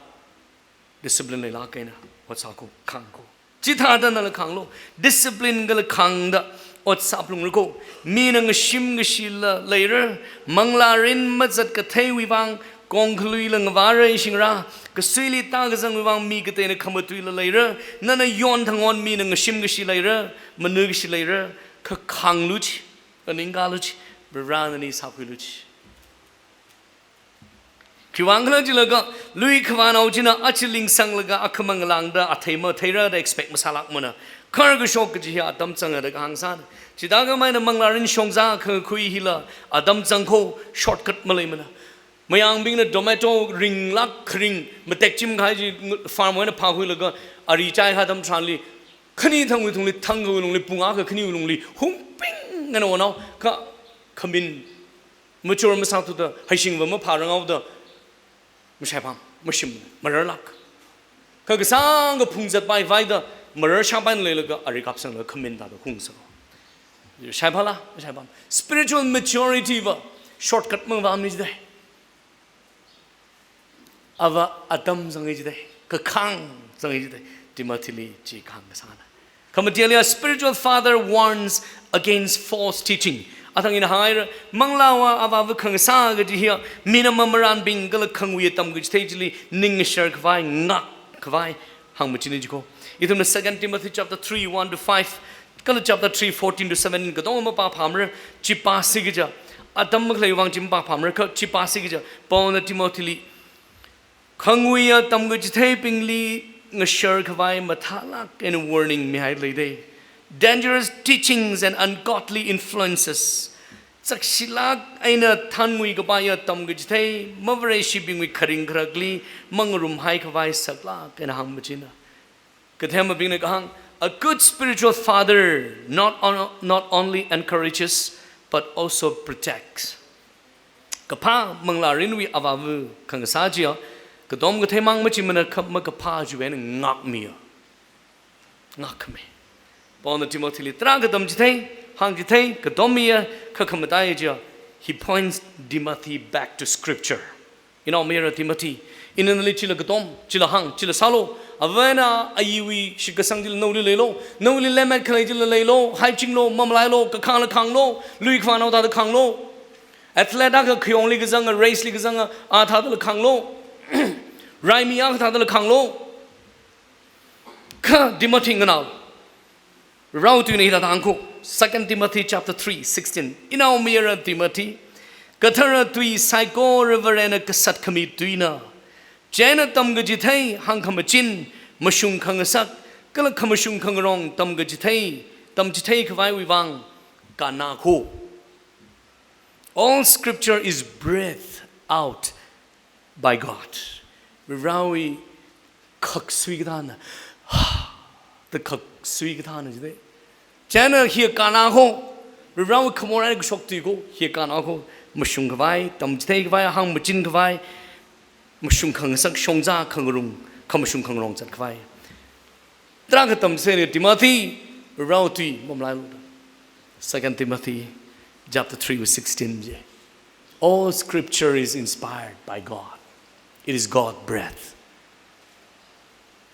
discipline leilāk eina ot sāko, khāngko. Chithāda nala khānglu, discipline kala khāngda ot sāphalungra ko. Mina ngashim kashila leira, manglārin mazat katheiwui vang kongkhaluila ngavāra ishingra, kasuili tākazangwui vang mi kateina khamatuila leira, nana yon thangon mina ngashim kashi leira, manu kashi leira, kha khānglu chi, nganingkalu chi, Varena nali sākhuilu chi. Khiwuivang khala jilaga, lui khavānao china achi lingsanglaga akhamang lāngda athei matheira da expect masālākmana. Kharkashok kaji hi atam zanga da kahāng sāna. Chithākhamei eina manglārin shongzā khangakhui hila atam zangko, shortcut maleimana. Mayangbingna tomato ringlāk kharing matek chim kahai chi farm eina phākhuilaga ari chaikha atam tharanli khani thangwui thungli, thangkhawui lungli, pung akha khaniwui lungli hungping eina onao, kha khamin mature masāthuda, haishingva maphāranghaoda, mashaipam, mashim, mararlāk. Kha kasāngkha phungzat paivaida, marar shāpaina leilaga, ari kapsanglaga khamin thāda hungsā. Shaipala, mashaipam. Spiritual maturity va shortcut mavāmana jidai. Ava atam zangi jidai, kakhāng zangi jidai, Timothyli chi kahāng kasāna. Khamateli, a spiritual father warns against false teaching. Athang ina haira, manglāwui avāva khangasā kaji hiya, mina mamarānbing kala khangwui atam kachithei chili ning ngashar khavai, ngak khavai, hāngmachina jiko. Ithumna Second Timothy chapter three, one to five, kala chapter three, fourteen to seventeen katonga mapāphāmara, chi pāsi kaja. Atam makhalei vang chi mapāphāmara, kha chi pāsi kaja. Paulna Timothyli, khangwui atam kachitheibingli ngashar khavai mathālāk eina warning mihai leidei. Dangerous teachings and ungodly influences. Chakshilāk eina thānnguikapaiya tamkachithei, mavareishibingwui kharing kharakli mangarumhai khavai saklāk eina hāngmachina. Kathemabingna kahāng, a good spiritual father not, on, not only encourages but also protects. Kaphā manglārinwui avāva khangasā chiya, katom katheimang machimana kha makaphā chiwui eina ngākmiya. Ngākmi. Paulna Timothyli tarākha tamchithei, hāngchithei, katommiya, kha khamataiya chiya, he points Timothy back to scripture. Inaomayara Timothy, ina nali chila katom, chila hāng, chila sālu, avā eina ayiwui shitkasang chila naoli leilu, naoli lemmet khalei chila leilu, haichinglu, mamalailu, kakhāngla khānglu, lui khavānao thāda khānglu, athlete akha khayongli kazanga, race li kazanga, a thādala khānglu, raimi akha thādala khānglu. Kha Timothy nganao, Varewui tuina hithāda hāngkho, Second Timothy chapter three sixteen. Inaomayara Timothy, kathara tui saikora Varena kasat khami tuina. Chieina tamkachithei, hāngkhamachin, mashung khangasak, kala khamashung khangarong tamkachithei, tamchithei khavaiwui vang, kannakho. All scripture is breathed out by God. Varewui khaksui kathāna, da khaksui kathāna jide. Chieina hi kannakho, Varewui khamor eina kashok tuikho, hi kannakho, mashung khavai, tamchithei khavai, hāngmachin khavai, mashung khangasak, shongza khangarong, khamashung khangarong zat khavai. Tarākha tamchithei Timothy, Varewui tui mamalailu. Second Timothy chapter three verse sixteen je. All scripture is inspired by God. It is God breath.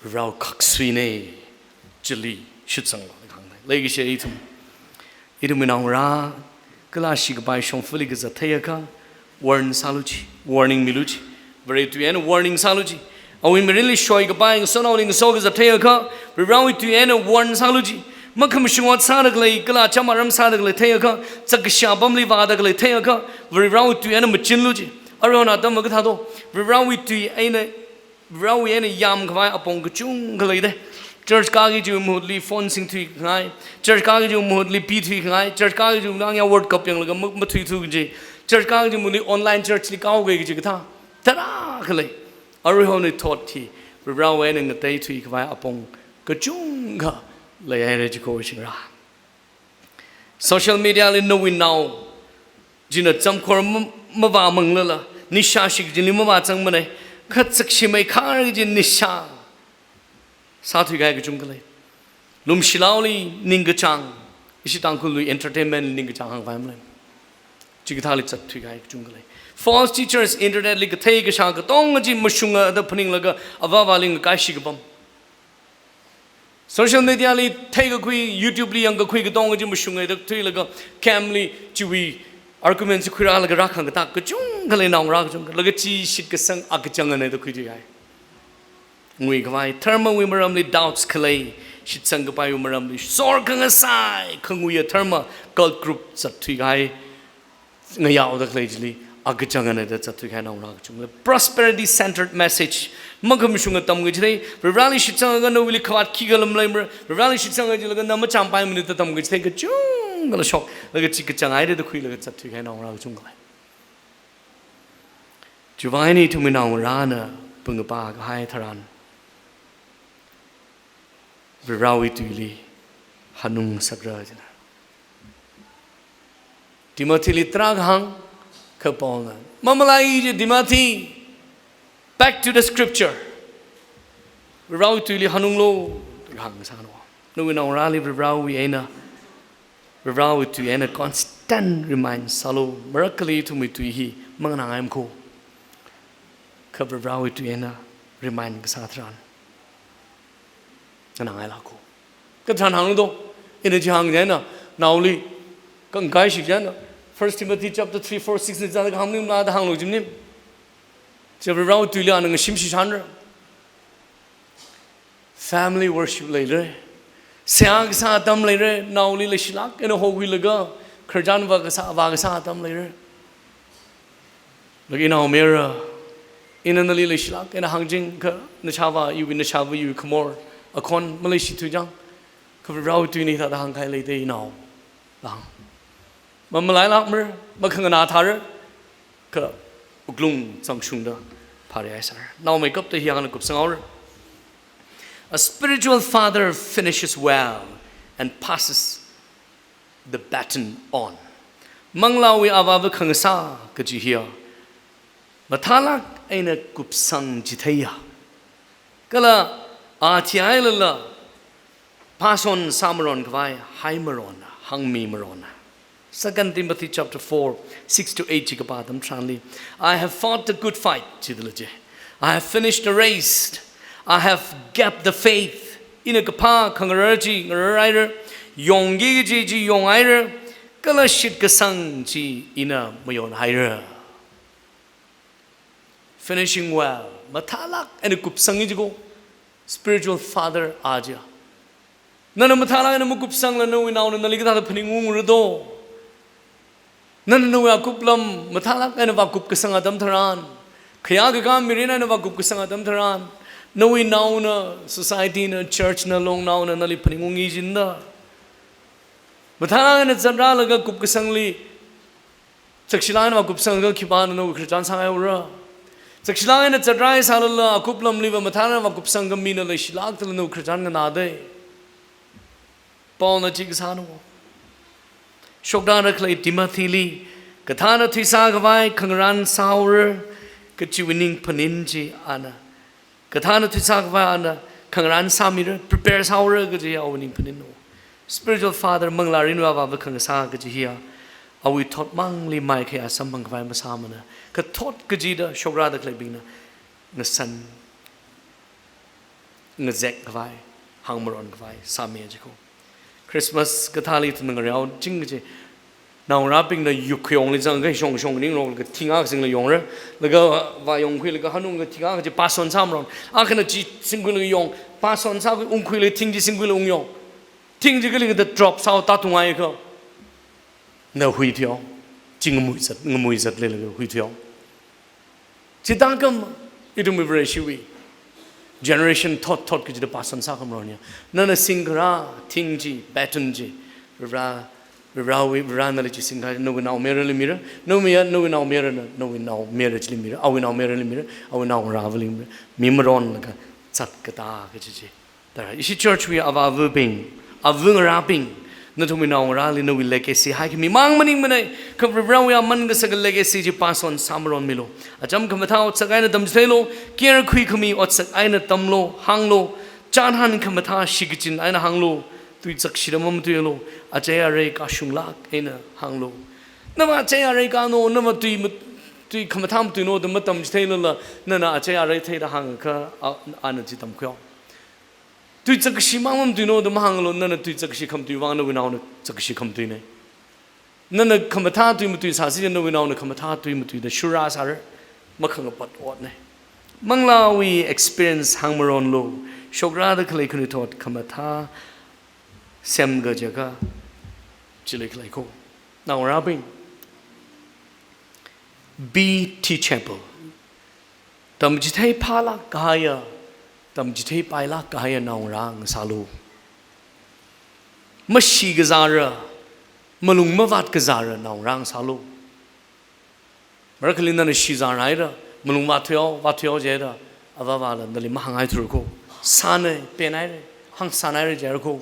Varewui khaksuina, chili shitsanglu da kahāng. Leikashi ithum, ithumwui naongarā, kala shikapai shongfali kazat theiakha, warn sālu chi, warning milu chi. Varewui tui eina warning sālu chi. Awui mirinli shoikapai, ngasotnaoli ngaso kazat theiakha, Varewui tui eina warn sālu chi. Makhamashung ot sāda khalei, kala chamaram sāda khalei theiakha, zakkasha apamli vāda khalei theiakha, Varewui tui eina machinlu chi. Aruihon atam va kathā do, Varewui tui eina, Varewui eina yāmkhavai apong kachungkha leide. Church kāki chiwui mahutli phone singthuikhangai, church kāki chiwui mahutli pithuikhangai, church kāki chiwui nang ya World Cup yanglaga ma-, mathuithu kaji, church kāki chiwui mahutli online church li kaoki kaji kathā, tarākha lei. Aruihonwui thot hi, Varewui eina ngateithuikhavai apong kachungkha leihaira jikho shingra. Social media li nawui nao china chamkhor ma-, mavāmanglala, nisha shikjinli mavāzangmana, kha zakshimei khar kaji nisha sāthuikahai kachungkha lei. Lumshilaoli ningkachāng, ishi Tangkhulli entertainment ningkachāng hāngpai malei. Chikathāli zatthuikahai kachungkha lei. False teachers, internet li kathei kashā katonga chi mashunga da phaninglaga avāvali ngakaishik apam. Social media li theikakhui, YouTube li yangkakhui katonga chi mashunga da thuilaga camp li chiwui argument chi khuirālaga rākhang katā kachungkha lei, naongarā kachungkha. Laga chi shitkasang akachangana da khuithuikahai. Nguikhavai, dharmawui maramli doubts khalei, shitsangkapaiwui maramli sor khangasai, khanguiya dharma, cult group zatthuikahai, ngayaoda khalei chili akachangana da zatthuikahai naongarā kachungkha lei. Prosperity centered message. Makhamashunga tamkachithei, Vareli shitsangakha nawuili khavāt khikha lam leimara, Vareli shitsanga jilaga na machampai maningda tamkachithei kachungkhala shok, laga chi kachanghaida da khuilaga zatthuikahai naongarā kachungkha lei. Chiwui vang eina ithumwui naongarāna pungapa kahai tharan, Varewui tuili hanungsakra jina. Timothy li tarākha hāng, kha Paulna, mamalai je Timothy, back to the scripture. Varewui tuili hanunglu, hāngsāna. Nawui naongarāli Varewui eina, Varewui tui eina constant remind sālu, marakhali ithumwui tui hi manganāngai makho. Kha Varewui tui eina remind kasā tharan nganāngailākho. Katharan hānglu do, ina chi hāng chieina, naoli kangkaishik chieina, First Timothy chapter three, four, six li zāda kahāng maningmala da hānglu jimnim. Chi Varewui tuili ana ngashim shishanra. Family worship leira. Seihā kasā atam leira. Naoli leishilāk eina hokhuilaga khararchan vākasā, vākasā atam leira. Laga inaomayara, ina nali leishilāk eina hāngchingakha, nashāvā iwui, nashāvā iwui khamor, akhon maleishithuichang. Kha Varewui tuina hithāda hāngkahai leida inao, da hāng. Mamalailākmara, makhanganā thāra, kha wuklung zangshungda phārihaisāra. Naomeikapta hiyākha kupsanghaora. A spiritual father finishes well and passes the baton on. Manglāwui avāva khangasā kaji hiya mathālāk eina kupsangchitheiya, kala a thihailala pass on sāmaron khavai haimaron, hāngmimaron. Second Timothy chapter four, six to eight chi kapā atam tharanli, "I have fought the good fight," jidala je. "I have finished the race. I have kept the faith." Ina kaphā khangarar chi ngararhaira, yongki kaji chi yonghaira, kala shitkasang chi ina mayonhaira. Finishing well. Mathālāk eina kupsangi jiko. Spiritual father a chiya. Nana mathālāk eina makupsangla nawui naona nali kathāda phaningungra do? Nana nawui akuplam mathālāk eina vākupkasang atam tharan, khayākakā mirin eina vākupkasang atam tharan, nawui naona, society na, church na, longnaona nali phaningungi jida. Mathālāk eina zatrālaga kupkasangli, chakshilāk eina vākupsangakha khipāna nawui khararchan sāngaira? Chakshilāk eina zatrāhaisālala akuplamliva mathālāk eina vākupsangakha mina leishilākdala nawui khararchan nganāda. Paulna chi kasāna. Shokda khalei Timothyli, kathāna thuisā khavai khangarān sāhaora, kachiwui ningphanin chi ana. Kathāna thuisā khavai ana khangarān sāmira, prepare sāhaora kaji awui ningphaninna. Spiritual father, manglārinwui avāva khangasā kaji hiya, awui thotmangli maikhayā samphang khavai masāmana. Kha thot kajida shokrāda khaleibingna ngasan, ngazek khavai, hāngmaron khavai sāmi jiko. Christmas kathāli ithumna ngareoching kaji, naongarābingna yuk khayongli zangakha shong shong ningrok laga thing akha singlaga yongra, laga vāyongkhuilaga hanunglaga thing akha chi pass on sāmaron. Akhana chi singkhuilaga yong, pass on sākhui, ungkhuilaga thing chi singkhuilaga ungyong. Thing chi kali kathāda drop sāhaoda tungaiakha, na huithuihaowa. Chi ngamui zat, ngamui zat leilaga huithuihaowa. Chithākha ithumwui Vareshiwui generation thot thot kachida pass on sākhamaron ya. Nana singkharā thing chi, baton chi, Vare, Varewui, Vare nali chi singkharā, nawui naomayarali mira, nawui ya, nawui naomayarana, nawui naomayara chili mira, awui naomayarali mira, awui naongarāvali mira, mimaronlaga zatkatā kaji chi. Tara, ishi church wui avāvabing, avāngarābing, nathumwui naongarāli nawui legacy haikhami mang maningmana, kha Varewui aman kasaka legacy chi pass on sāmaronmilu. Acham khamathā otsak eina tamchitheilu, care khuikhami otsak eina tamlu, hānglu, chānhan khamathā shikachin eina hānglu, tuichakshida mamatuilu, achei arei kashunglāk eina hānglu. Nava achei arei kano, nava tui mat-, tui khamathā matuino da matamchitheilala, nana achei arei theida hāngakha, a, ana chi tamkhuihaowa. Tuichakkashi mang mamatuino da mahānglu, nana tuichakkashi khamatui vang nawui naona chakkashi khamatuina. Nana khamathā tui matui sāsi, nawui naona khamathā tui matuida shurra sāra, makhangapat otna. Manglāwui experience hāngmaronlu, shokrāda khalei khanuithot khamathā semga jiakha, chili khalei ko. Naongarābing, be teachable. Tamchithei phālāk kahaiya, tamchithei pailāk kahaiya naongarā ngasālu. Mashi kazāra, malung mavat kazāra naongarā ngasālu. Marakhali nana shizāra haira, malung vatthuihao, vatthuihao jihaira, avāvāla nali mahānghai thura ko. Sāna, penhaira, hāngsānhaira jihaira ko.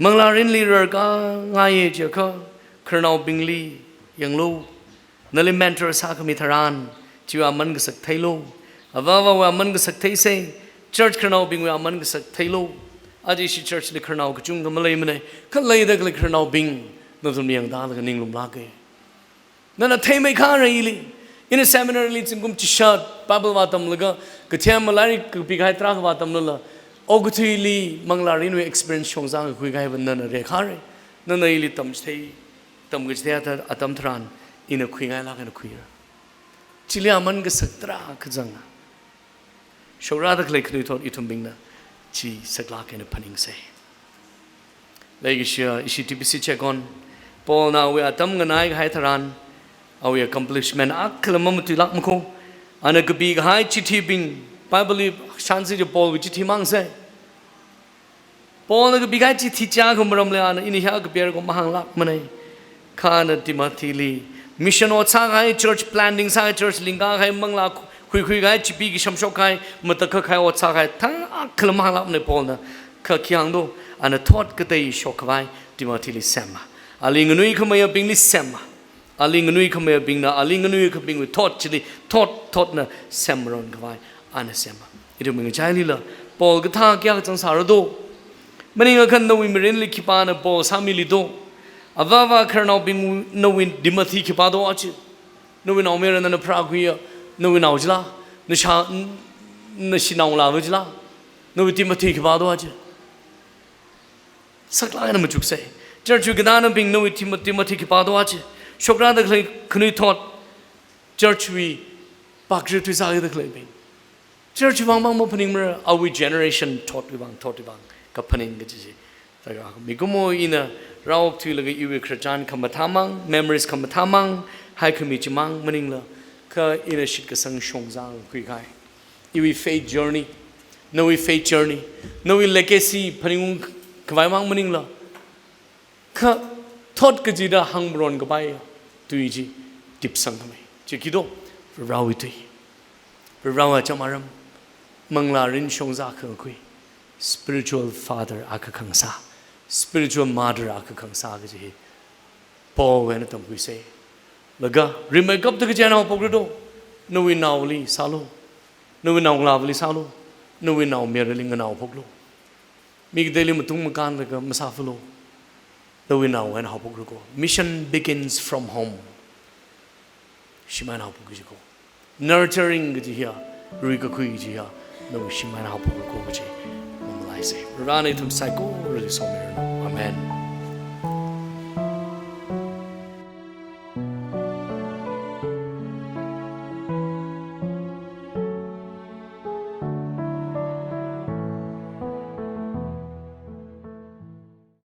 Manglārinli rarkā ngaiya jiakha, khararnaobingli yanglu. Nali mentor sākhami tharan, chiwui aman kasak theilu. Avāvāwui aman kasak theisa, church khararnaobingwui aman kasak theilu. Aja ishi church li khararnao kachungkha maleimana, kha leida khalei khararnaobing, nathumli yangda laga ninglumlāka. Nana theimeikhara ili. Ina seminary li zingkum chishat Bible vātamlaga, kathema lairik kapikahai tarākha vātamlala, okathuili manglārinwui experience shongzang kakhuikahaiva nana rekhara. Nana ili tamchithei, tamkachithei ata-, atam tharan, ina khuingailāk eina khuira. Chili aman kasak tarākha zanga. Shokrāda khalei khanuithot ithumbingna chi saklāk eina phaningsei. Leikashiya ishi T B C Chekon, Paulna awui atam nganai kahai tharan, awui accomplishment akhala mamatuilāk mako. Ana kapi kahai chithibing, Bible li shānsi chi Paulwui chithi mangsei. Paulna kapi kahai chithi chiakha maramli ana, ina hiyākha kapira ko mahānglākmanei. Kha ana Timothyli mission ot sākahai, church planting sākahai, church lingkakahai, manglā khuikhuikahai, chipi kishamshokkahai, matakhak kahai ot sākahai, thang akhala mahalapne Paulna. Kha khi hāng do, ana thot katei shokkhavai Timothyli semma. Ali nganuikhameiyabingli semma. Ali nganuikhameiyabingna, ali nganuikhabingwui thot chili, thot thotna semronkhavai ana semma. Ithumwui ngachailila Paul kathā kayākha zangsāra do? Maningakha nawui mirinli khipāna Paul sāmili do? Avāva khararnaobing, nawui Timothy khipā do aja? Nawui naomayara nana pharākhuiya, nawui nao chila? Nasha, n-, nashinao ngalāva chila? Nawui Timothy khipā do aja? Saklāk eina machuksei. Church wui katānabing, nawui Tim-, Timothy khipā do aja? Shokrada khalei khanuithot, church wui pakri tui sākida khaleibing. Church vang vang maphaningmara, awui generation thotwui vang, thotwui vang kaphaning kaji chi. Laga mikumo ina rāokthuilaga iwui khararchan khamathāmang, memories khamathāmang, haikhami chimang maningla, kha ina shitkasang shongzā khuikahai. Iwui faith journey, nawui faith journey, nawui legacy phaningungkhavai mang maningla, kha thot kachida hāngmaronkapai tui chi dipsangkhamei. Chi khi do? Varewui tui. Varewui chamaram, manglā rin shongzā khangakhui, spiritual father akha khangasā, spiritual mother akha khangasā kaji hi Paul eina tamkhuisei. Laga rimeikapta kachi eina haophokra do? Nawui naoli sālu. Nawui naongalāvali sālu. Nawui naomayarali nganaophoklu. Mi kateili matung makānlaga masāfalu. Nawui nao eina haophokra ko. Mission begins from home. Shim eina haophokra ko. Nurturing kaji hiya, ruikakhui kaji hiya, nawui shim eina haophokra ko kaji mamalaisei. Varena ithum saikorali somiranu. Amen.